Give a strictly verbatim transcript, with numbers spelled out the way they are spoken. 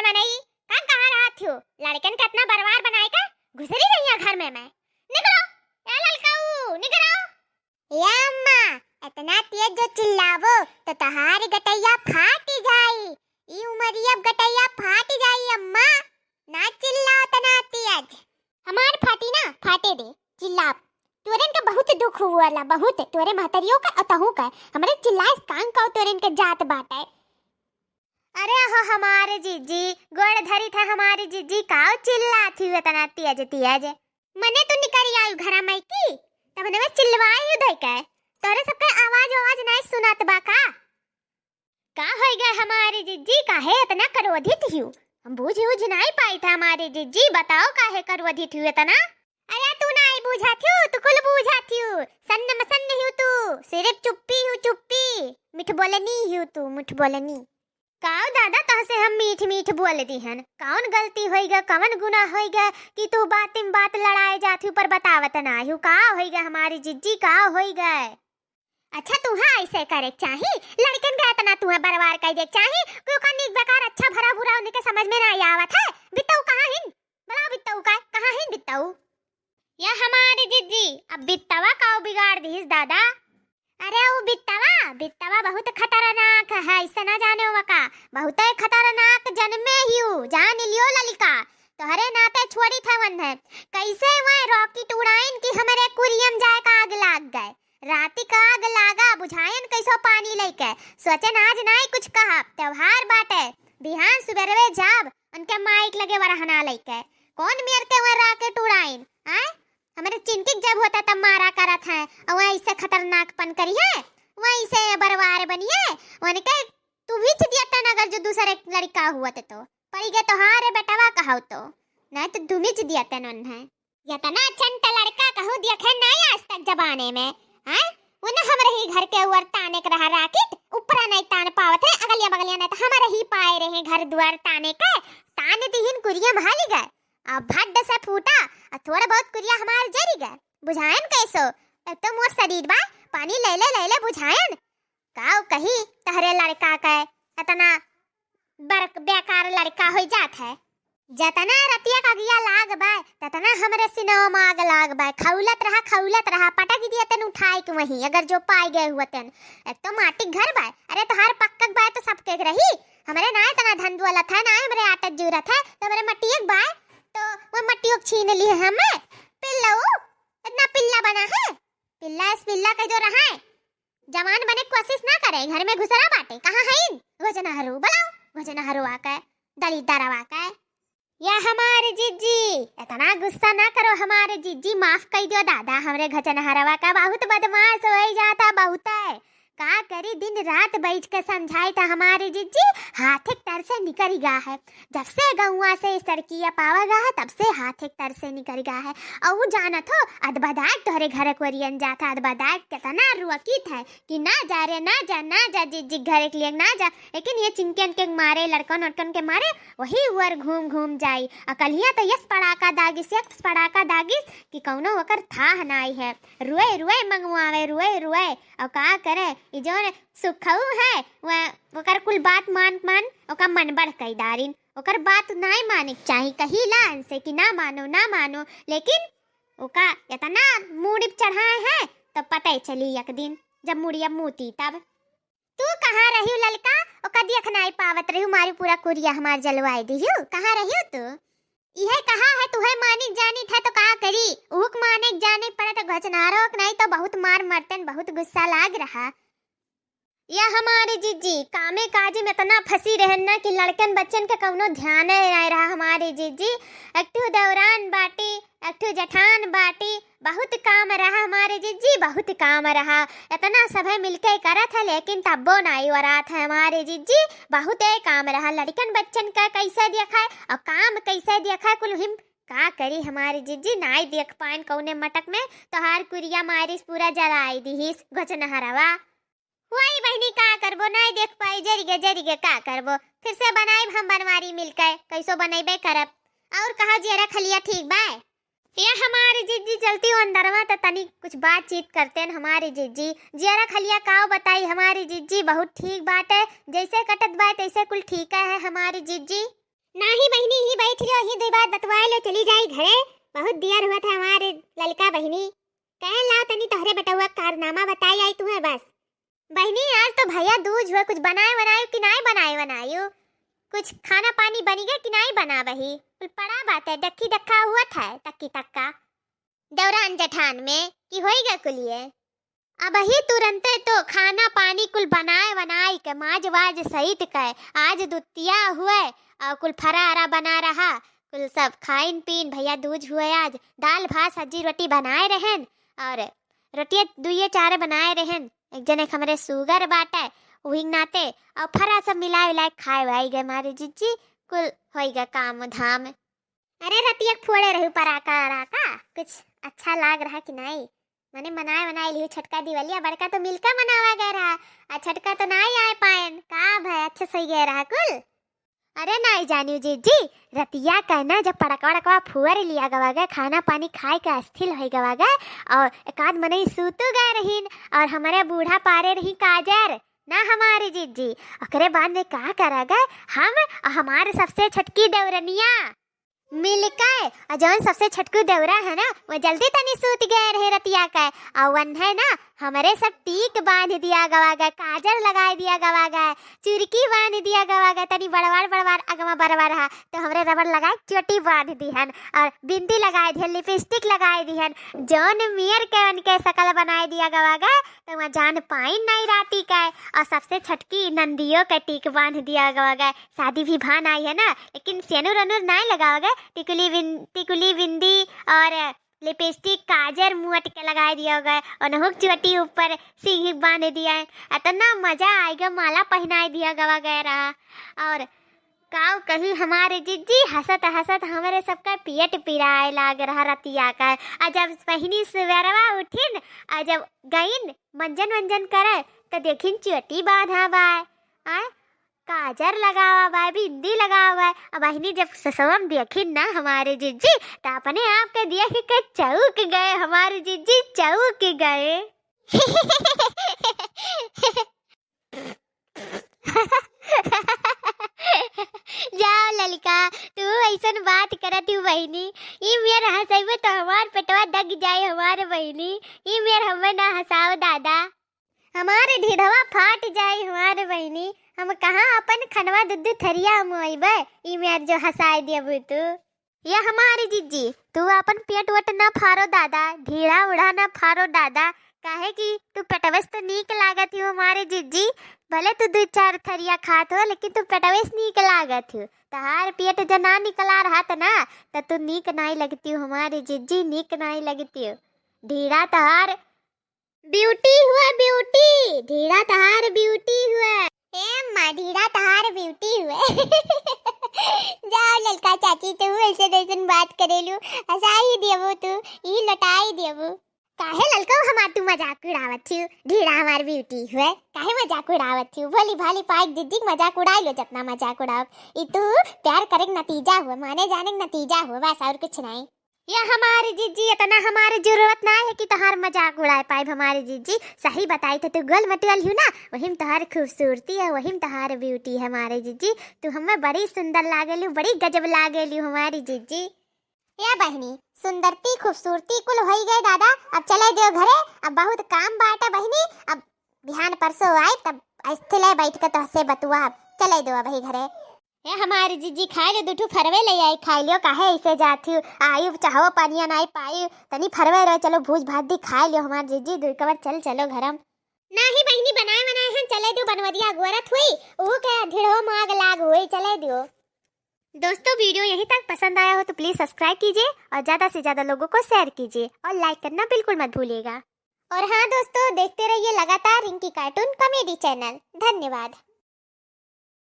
मनई, का कहाँ रहत हो? लड़कन के इतना बरवार बनाए के घुसरी रही है घर में। मैं निकलो, ए ललकाऊ, निकलो। या अम्मा, इतना तेज जो चिल्लावो तो तहार गटैया फाट जाई। ई उमरिया गटैया फाट जाई अम्मा, ना चिल्लाओ तना तेज। हमार फाटी ना, फाटे दे, चिल्लाप। तोरेन का बहुत दुख हुआ ला, बहुत। तोरे महतरियों का अतहू का, हमरे चिल्लाए कान का तोरेन के जात बाटे। अरे हो हमारे जिज्जी, गोड़ धरी था हमारे जिज्जी, काओ चिल्लात ही इतना तेज तेज। मने तो निकरी आयु घरा माई की, तब ने मैं चिल्लवाई हूँ धई के। तोरे सबके आवाज आवाज नहीं सुनात बा का? का होई गए हमारे जिज्जी, काहे इतना क्रोधित हियो? हम बूझ उझ नहीं पाई था हमारे जिज्जी, बताओ काहे क्रोधित हियो इतना? अरे तू नहीं बूझा थियो, तू कुल बूझा थियो। सन्न मसन्न हियो तू, सिर्फ चुप्पी हियो चुप्पी। मिठ बोलनी हियो तू, मिठ बोलनी। काओ दादा, तोहसे हम मीठ मीठ बोल दिहन? कौन गलती होई गए, कौन गुनाह होई गए कि तू बात में बात लड़ाए जात हियो पर बतावत ना हियो? का होई गए हमारी जिज्जी, का होई गए? अच्छा, तू हाँ ऐसे करे चाही, लड़कन का इतना तू बरवार कर दे चाही, कोई का नीक बेकार अच्छा भरा बुरा उनके समझ में ना आवत है। बित्तऊ कहाँ हिन? बड़ा बित्तऊ का, कहाँ हिन बित्तऊ? या हमारे जिज्जी, अब बित्तवा काओ बिगाड़ दिहिस दादा। अरे वो बित्तवा, बित्तवा बहुत खतरनाक है, ऐसे ना जाने हुआ का, बहुत खतरनाक जन्मे हियो, जान लियो ललिका, तोहरे नाते छोड़ी था वन है। कैसे वह रॉकेट उड़ाइन कि हमरे कुरियम जाए का आग लाग गए। राती का आग लागा, बुझायन कैसो पानी लइके। सोचन आज नाई कुछ कहा, त्योहार बाटे, बिहान सुबेरवे जाब, उनके माइक लगे वरहना लइके। कौन मेर के वह राकेट उड़ाइन, आय? हमरे चिंकी के जब होता तब मारा करत है, और वह ऐसे खतरनाकपन करी है, वह ऐसे बरवार बनी है, उनके तू भींच दिया तन अगर जो दूसरे लड़का हुआ तो, पड़ी गए तोहारे बेटवा कहो तो, नहीं तो धुमिच दिया तन उन्हें। इतना चंट लड़का कहूँ देखे नहीं आज तक जमाने में, हैं? उन्हें हमरे ही घर के उअर ताने के रहा राकेट, ऊपरा नहीं तान पावत है, अगलिया बगलिया नहीं तो हमरे ही पाए रहे घर दुआर ताने के, तान दिहिन कुरिया में हाली गए, अब भड्ड से फूटा, और थोड़ा बहुत कुरिया हमार जरी गए, बुझायन कैसो, एक तो मोर शरीर बा, पानी ले ले, ले ले बुझायन, काऊ कही तहरे लड़का के, इतना बर-, बेकार लड़का हो जात है। जतना रतिया का अगिया लाग बाय, ततना हमरे सिनवा में आग लाग बाय। खौलत रहा, खौलत रहा, पटक दिया तन उठाए के वहीं, अगर जो पाए गए हुआ तन। एक तो माटी के घर बाय, अरे तोहार पक्का के बाय तो सबके के रही। हमरे ना इतना धन दौलत है, ना हमरे आटत जूरत है, तो हमरे मट्टिए के बाय, तो वो मट्टियों के छीन लिए हमें। पिल्लऊ, इतना पिल्ला बना है, पिल्ला इस पिल्ला के जो रहा है, जवान बने के कोशिश ना करे, घर में घुसरा बाटे। कहाँ हईन? घोचनहरू, बुलाओ घोचनहरू आके, दलिद्दरवा के। या हमारे जिज्जी, इतना गुस्सा ना करो हमारे जिज्जी, माफ कई दियो दादा, हमरे घोचनहरवा का बहुत बदमाश होई जाता, बहुत है। का करी, दिन रात बैठ के समझाई था हमारे जिज्जी, हाथ एक तर से निकल गया है। जब से गौवा से ई सड़किया पावा गा है, तब से हाथ एक तर से निकल गा है। और वो जानत हो, अदबदाय तोहरे घर कोरियन जात है, अदबदाय कितना रुअकित है कि ना जा रे, ना जा, ना जा, जिज्जी घर के लिए ना जा। लेकिन ये चिंकियन के मारे, लड़कन वड़कन के मारे, वही उअर घूम घूम जाई। अकलिया तो यस पड़ाका दागिस, यस पड़ाका दागिस कि कौनो ओकर थाह नाई है। रुए रुए मंगवावे, रुए रुए। और का करे, ई जौन सुखऊ है, वह ओकर कुल बात मान मान ओका मन बढ़ कई दारिन। ओकर बात नाय माने के चाही, कही ला इनसे कि ना मानो, ना मानो, लेकिन ओका इतना मूड़ी पे चढ़ाए हैं, तब पता ही चली एक दिन जब मुड़िया मूती तब। तू कहाँ रही ललका? ओका देख नाय पावत रही, मारी पूरा कुरिया हमार जलवाए दिहू। कहाँ रही तू? इहे कहा है, तुहे मानिक जानित है तो का करी? उहुक मानिक जानिक पड़े तो घचनारोक नहीं तो बहुत मार मरतन, बहुत गुस्सा लाग रहा। या हमारे जिज्जी, कामे काजी में इतना फंसी रहन ना कि लड़कन बच्चन के कौनो ध्यान नहीं रहा हमारे जिज्जी। एक ठो दौरान बाटी, एक ठो जठान बाटी, बहुत काम रहा हमारे जिज्जी, बहुत काम रहा। इतना सभे मिलके करत है, लेकिन तब्बो नाई वरात है हमारे जिज्जी, बहुते काम रहा। लड़कन बच्चन का कैसे देखा है और काम कैसे देखा है, कुल हिम का करी हमारे जिज्जी, नाई देख पाइन कौने मटक में, तोहार कुरिया मारिस पूरा जलाई दिहिस घचनहरवा। वही बहिनी, का करबो, नाई देख पाई, जरिगे, जरिगे, का करबो, फिर से बनाइब हम बनवारी मिलके, कैसो बनैबे करब। और कहा जियरा खलिया ठीक बाय? या हमारे जिज्जी, चलती हो अंदरवा त तनी कुछ बातचीत करते हैं हमारे जिज्जी। जियरा खलिया काव बताई हमारे जिज्जी, बहुत ठीक बात है, जैसे कटत बाय तैसे कुल ठीक है हमारे जिज्जी। नाही बहिनी, ही बैठ लो, ही दुइ बात बतवाए लो, चली जाई घरे। बहुत दियर हुआ था हमारे ललका बहिनी। कहे लाओ तनी तोहरे बेटउआ कारनामा बताई आई तुहे बस। बहिनी, आज तो भैया दूज हुआ, कुछ बनाए बनाए कि नाई बनाए बनायु? कुछ खाना पानी बनी गए कि नाई बना बही? कुल पड़ा बात है, डक्की डक्का हुआ था तक्की तक्का। दौरान जठान में कि होई गए कुलिए। अबही तुरंते तो खाना पानी कुल बनाए बनाए के, माज वाज सहित के, आज दुतिया हुए और कुल फरा अरा बना रहा, कुल सब खाइन पीन, भैया दूज हुए आज, दाल भात सब्जी रोटी बनाए रहेन और रोटिया दुइये चारे बनाए रहेन। एक जने के हमरे sugar बाटे, वही नाते और फरा सब मिलाए उलाए खाए वाए गए हमारे जिज्जी, कुल होई गए काम धाम। अरे रतिया के फोड़े रहू पराका अराका, कुछ अच्छा लाग रहा कि नाई? मने मनाए मनाए लिहू छटका दिवलिया, बड़का तो मिलका मनावा गए रहा, आ छटका तो नाई आए पाएन। का भय, अच्छे से गए रहा कुल? अरे नाई जानियो जिज्जी, रतिया का ना जब पड़कवा वड़कवा फुअर लिया गवा गए, खाना पानी खाए के अस्थिल होई गवा गए, और एकाध मनई सूतू गए रहीन, और हमरे बूढ़ा पारे रही काजर ना हमारे जिज्जी। ओकरे बाद में का करा गए, हम और हमारे सबसे छटकी देवरनिया मिलके, और जौन सबसे छटकू देवरा है ना, वो जल्दी तनी सूत गए रहे रतिया के, और वन्हे ना हमरे सब टीक बांध दिया गवा गए, काजर लगाए दिया गवा गए, चुरकी बांध दिया गवा गए, तनी बड़वार बड़वार अगवा बड़वार हा, तो हमरे रबड़ लगाए चोटी बांध दिहन और बिंदी लगाए दिहन, lipstick लगाए दिहन, जौन मियर के उनके शकल बनाए दिया गवा गए, तो वहाँ जान पाइन नाई राती के। और सबसे छटकी नंदियो के टीक बांध दिया गवा गए, शादी भी भान आई है ना, लेकिन सेनुर अनुर नाई लगावा गए, टिकुली बिन-, टिकुली बिंदी और lipstick काजर मुअट के लगाए दिया गए, ओनहु के चोटी ऊपर सिंह बांध दिया है। इतना मजा आएगा, माला पहनाए दिया गवा गए रहा। और काऊ कही हमारे जिज्जी, हंसत हंसत हमरे सबका पेट पिराए लाग रहा रतिया का। आ जब पहिनी सुबेरवा उठिन, आ जब गइन मंजन वंजन करे, तो देखिन चोटी बांधा बाय, आय काजर लगावा बाय, बिंदी लगावा बाय। अब बहिनी जब ससवम देखिन ना हमारे जिज्जी, तो अपने आप के देख के चौक गए हमारे जिज्जी, चौक गए। जाओ ललका, तू ऐसन बात करत हूँ बहिनी, ई मेर हंसैबे तो हमार पेटवा दग जाए हमार बहिनी, ई मेर हमें ना हंसाओ दादा। हमारे ढिढवा फाट जाए हमार बहिनी, हम कहाँ अपन खनवा दुद्ध थरिया मोइबे, ई मेर जो हंसाए देबू तू। ये हमारी जिज्जी, तू अपन पेट वट ना फारो दादा, ढीढ़ा उढ़ा ना फारो दादा, काहे कि तू पेटवे से तो नीक लागत हो हमारे जिज्जी। भले तू दुइ चार थरिया खात हो, लेकिन तू पेटवे से नीक लागत हो। तहार पेट ज ना निकला रहत ना, त तू नीक नाई लगती हो हमारे जिज्जी, नीक नाई लगती हो। ढीढ़ा तहार beauty हुए beauty, ढीढ़ा तहार beauty हुए। ए अम्मा, ढीढ़ा तहार beauty हुए। जाओ ललका चाची, तू ऐसे जैसन बात करेलू, हंसाई देबो तू, ई लौटाई देबो। काहे ललका हमार तू मजाक उड़ावत थी? ढीढ़ा हमार beauty हुए, काहे मजाक उड़ावत थी? भोली भाली पाइक दीदी मजाक उड़ाई लो, जितना मजाक उड़ाओ। ई तू प्यार करे के नतीजा हुए, माने जाने के नतीजा हुए, बस और कुछ नहीं। या हमारी जिज्जी, इतना हमारी जरूरत ना है कि तहार मजाक उड़ाए पाइब हमारी जिज्जी। सही बताई तो तू गोल मटोल हूँ ना, वही में तहार खूबसूरती है, वही में तहार beauty है हमारी जिज्जी। तू हमें बड़ी सुंदर लागेलू, बड़ी गजब लागेलू हमारी जिज्जी। या बहिनी, सुंदरती खूबसूरती कुल होई गए दादा, अब चले देव घरे, अब बहुत काम बाटे बहिनी, अब बिहान परसों आइब तब अस्थिले बैठ के तोहसे बतुआब, चले देव अबही घरे। ए हमारी जिज्जी, खाए लो, दुठू फरवे ले आई, खाए लियो, काहे ऐसे जात हूँ? आयु चाहो पानिया नाई पायु, तनी फरवे रहो, चलो भूज भात दी खाए लियो हमारी जिज्जी, दुई कवर चल चलो घरम। नाही बहिनी, बनाए बनाए हन, चले दो, बनवरिया गोरत हुई, ऊ के ढिढ़ो माग लाग हुई, चले दो। दोस्तों, video यहीं तक पसंद आया हो तो please subscribe कीजिए और ज़्यादा से ज़्यादा लोगों को share कीजिए और like करना बिल्कुल मत भूलिएगा। और हाँ दोस्तों, देखते रहिए लगातार रिंकी cartoon comedy channel। धन्यवाद।